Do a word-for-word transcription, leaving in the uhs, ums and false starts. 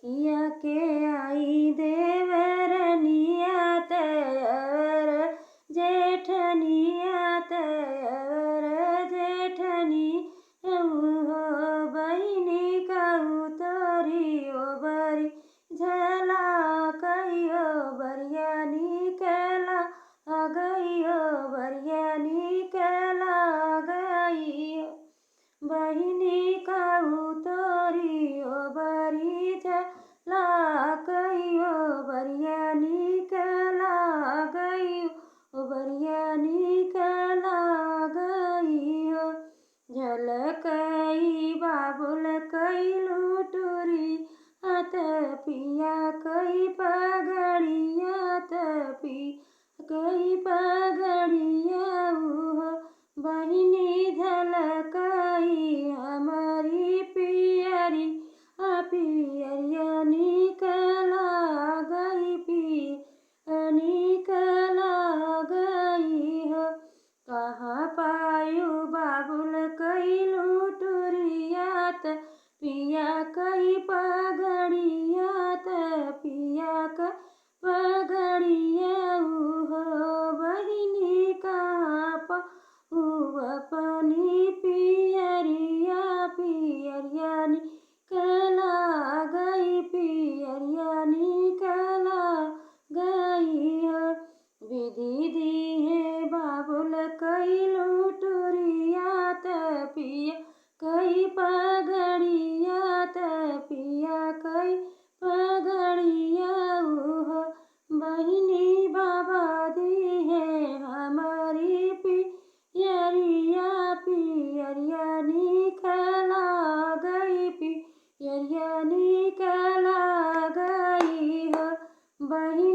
किया के आई देवरनिया तैयार, जेठनिया तैयार, जेठनी हो बहिनी कहू तोरी ओ बरी झला कहियो बरिया निकला गइयो बरिया निकला गइयो। बहिनी कहू तोरी ओ बरी झला कहियो बरिया निकला गइयो, ओ बरिया निकला गइयो। झलकई बाबुल कई लुटुरी, हाथ पिया कई पगड़िया, त पी कई पगड़िया उहो। बहिनी झलकई हमरी पियरी, आ पियरिया निकला गई, पिया निकला गई हो। कहाँ पायु बाबुल कई लुटुरिया, त पिया कई पगड़िया, त पिया कई पगड़िया उहो। बहिनी कहाँ पाऊ अपनी पियरिया, पियरिया निकला गई, पियरिया निकला गई हो। विधि दिहे बाबुल कई लुटुरिया, त पिया कई पगड़िया, त पिया कई पगड़िया उहो। बहिनी बाबा दिहे हमरी पियरिया, पियरिया निकला गई, पियरिया निकला गई हो। बहिनी